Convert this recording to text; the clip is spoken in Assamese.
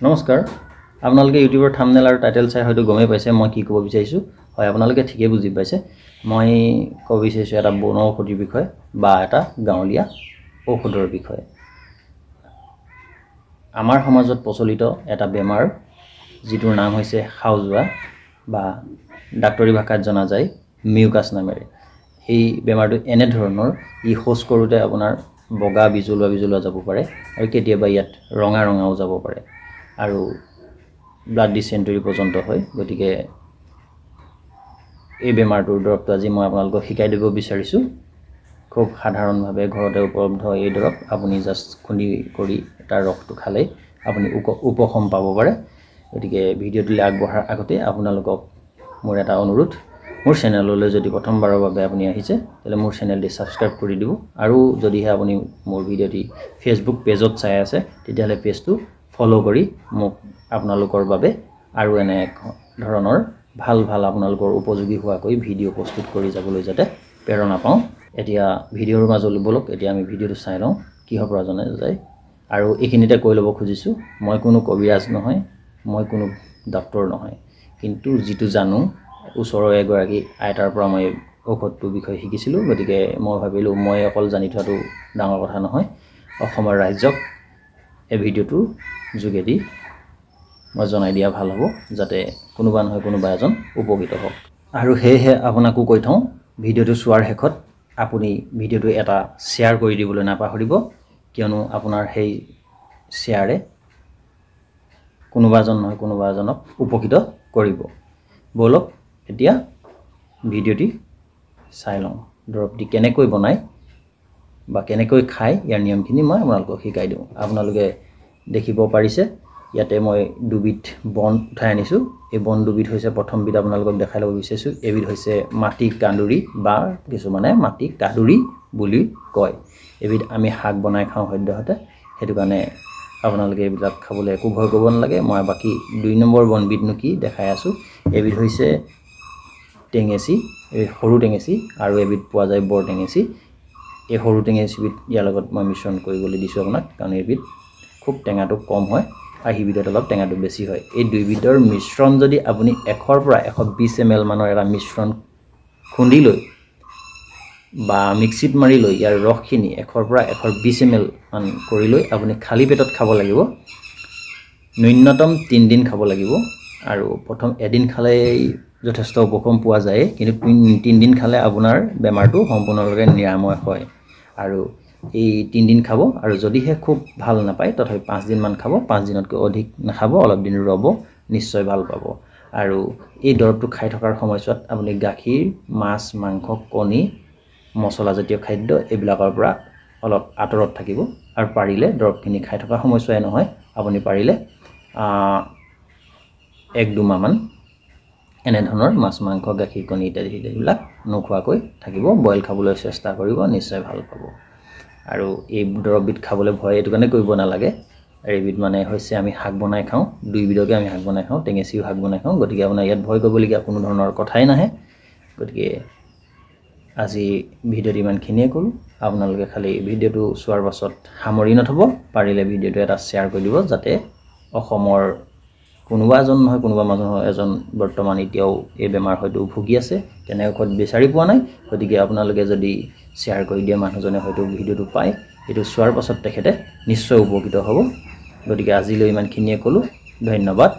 নমস্কাৰ, আপোনালোকে ইউটিউবৰ থাম্বনেইল আৰু টাইটেল চাই হয়তো গমেই পাইছে মই কি ক'ব বিচাৰিছোঁ। হয়, আপোনালোকে ঠিকেই বুজি পাইছে, মই ক'ব বিচাৰিছোঁ এটা বনৌষধিৰ বিষয়ে বা এটা গাঁৱলীয়া ঔষধৰ বিষয়ে। আমাৰ সমাজত প্ৰচলিত এটা বেমাৰ যিটোৰ নাম হৈছে হাওজোৱা বা ডাক্তৰী ভাষাত জনা যায় মিউকাছ নামেৰে। এই বেমাৰটো এনেধৰণৰ, ই শৌচ কৰোঁতে আপোনাৰ বগা বিজলুৱা বিজলুৱা যাব পাৰে আৰু কেতিয়াবা ইয়াত ৰঙা ৰঙাও যাব পাৰে আৰু ব্লাড ডিচেণ্টৰী পৰ্যন্ত হয়। গতিকে এই বেমাৰটোৰ দৰৱটো আজি মই আপোনালোকক শিকাই দিব বিচাৰিছোঁ। খুব সাধাৰণভাৱে ঘৰতে উপলব্ধ এই দৰৱ আপুনি জাষ্ট খুন্দি কৰি তাৰ ৰসটো খালেই আপুনি উপশম পাব পাৰে। গতিকে ভিডিঅ'টোলৈ আগবঢ়াৰ আগতে আপোনালোকক মোৰ এটা অনুৰোধ, মোৰ চেনেললৈ যদি প্ৰথমবাৰৰ বাবে আপুনি আহিছে তেতিয়াহ'লে মোৰ চেনেলটি ছাবস্ক্ৰাইব কৰি দিব, আৰু যদিহে আপুনি মোৰ ভিডিঅ'টি ফেচবুক পেজত চাই আছে তেতিয়াহ'লে পেজটো ফ'ল' কৰি মোক আপোনালোকৰ বাবে আৰু এনে ধৰণৰ ভাল ভাল আপোনালোকৰ উপযোগী হোৱাকৈ ভিডিঅ' প্ৰস্তুত কৰি যাবলৈ যাতে প্ৰেৰণা পাওঁ। এতিয়া ভিডিঅ'ৰ মাজলৈ ব'লক, এতিয়া আমি ভিডিঅ'টো চাই লওঁ কিহৰ পৰা জনা যায়। আৰু এইখিনিতে কৈ ল'ব খুজিছোঁ, মই কোনো কবিৰাজ নহয়, মই কোনো ডাক্তৰ নহয়, কিন্তু যিটো জানো ওচৰৰ এগৰাকী আইতাৰ পৰা মই ঔষধটোৰ বিষয়ে শিকিছিলোঁ। গতিকে মই ভাবিলোঁ মই অকল জানি থোৱাটো ডাঙৰ কথা নহয়, অসমৰ ৰাইজক এই ভিডিঅ'টোৰ যোগেদি মই জনাই দিয়া ভাল হ'ব, যাতে কোনোবা নহয় কোনোবা এজন উপকৃত হওক। আৰু সেয়েহে আপোনাকো কৈ থওঁ, ভিডিঅ'টো চোৱাৰ শেষত আপুনি ভিডিঅ'টো এটা শ্বেয়াৰ কৰি দিবলৈ নাপাহৰিব, কিয়নো আপোনাৰ সেই শ্বেয়াৰে কোনোবা এজন নহয় কোনোবা এজনক উপকৃত কৰিব। ব'লক এতিয়া ভিডিঅ'টি চাই লওঁ, দৰৱটি কেনেকৈ বনায় বা কেনেকৈ খায় ইয়াৰ নিয়মখিনি মই আপোনালোকক শিকাই দিওঁ। আপোনালোকে দেখিব পাৰিছে ইয়াতে মই দুবিধ বন উঠাই আনিছোঁ। এই বন দুবিধ হৈছে, প্ৰথমবিধ আপোনালোকক দেখাই ল'ব বিচাৰিছোঁ, এইবিধ হৈছে মাটি কান্দুৰি বা কিছুমানে মাটি কাদুৰি বুলি কয়। এইবিধ আমি শাক বনাই খাওঁ সদ্যহতে, সেইটো কাৰণে আপোনালোকে এইবিলাক খাবলৈ একো ভয় কৰিব নালাগে। মই বাকী 2 নম্বৰ বনবিধনো কি দেখাই আছোঁ, এইবিধ হৈছে টেঙেচি, এই সৰু টেঙেচি, আৰু এবিধ পোৱা যায় বৰ টেঙেচি। এই সৰু টেঙেচিবিধ ইয়াৰ লগত মই মিশ্ৰণ কৰিবলৈ দিছোঁ আপোনাক, কাৰণ এইবিধ খুব টেঙাটো কম হয় আৰু সিবিধত অলপ টেঙাটো বেছি হয়। এই দুইবিধৰ মিশ্ৰণ যদি আপুনি 100ৰ পৰা 120 ml মানৰ এটা মিশ্ৰণ খুন্দি লৈ বা মিক্সিত মাৰি লৈ ইয়াৰ ৰসখিনি 100ৰ পৰা 120 ml মান কৰি লৈ আপুনি খালী পেটত খাব লাগিব। ন্যূনতম 3 দিন খাব লাগিব, আৰু প্ৰথম এদিন খালেই যথেষ্ট উপশম পোৱা যায়, কিন্তু 3 দিন খালে আপোনাৰ বেমাৰটো সম্পূৰ্ণৰূপে নিৰাময় হয়। আৰু এই 3 দিন খাব, আৰু যদিহে খুব ভাল নাপায় তথাপি 5 দিনমান খাব, 5 দিনতকৈ অধিক নাখাব, অলপ দিন ৰ'ব, নিশ্চয় ভাল পাব। আৰু এই দৰৱটো খাই থকাৰ সময়ছোৱাত আপুনি গাখীৰ, মাছ, মাংস, কণী, মছলাজাতীয় খাদ্য এইবিলাকৰ পৰা অলপ আঁতৰত থাকিব। আৰু পাৰিলে দৰৱখিনি খাই থকা সময়ছোৱাই নহয়, আপুনি পাৰিলে 1-2 মাহমান এনেধৰণৰ মাছ, মাংস, গাখীৰ, কণী ইত্যাদি এইবিলাক নোখোৱাকৈ থাকিব, বইল খাবলৈ চেষ্টা কৰিব, নিশ্চয় ভাল পাব। আৰু এই দৰৱবিধ খাবলৈ ভয় এইটো কাৰণে কৰিব নালাগে, এইবিধ মানে হৈছে আমি শাক বনাই খাওঁ, দুইবিধকে আমি শাক বনাই খাওঁ, টেঙেচিও শাক বনাই খাওঁ, গতিকে আপোনাৰ ইয়াত ভয় কৰিবলগীয়া কোনো ধৰণৰ কথাই নাহে। গতিকে আজি ভিডিঅ'ত ইমানখিনিয়ে ক'লোঁ, আপোনালোকে খালি ভিডিঅ'টো চোৱাৰ পাছত সামৰি নথ'ব, পাৰিলে ভিডিঅ'টো এটা শ্বেয়াৰ কৰি দিব, যাতে অসমৰ কোনোবা এজন নহয় কোনোবা মানুহ এজন বৰ্তমান এতিয়াও এই বেমাৰ হয়তো ভুগি আছে, তেনে ঔষধ বিচাৰি পোৱা নাই। গতিকে আপোনালোকে যদি শ্বেয়াৰ কৰি দিয়ে, মানুহজনে হয়তো ভিডিঅ'টো পায়, এইটো চোৱাৰ পাছত তেখেতে নিশ্চয় উপকৃত হ'ব। গতিকে আজিলৈ ইমানখিনিয়ে ক'লোঁ, ধন্যবাদ।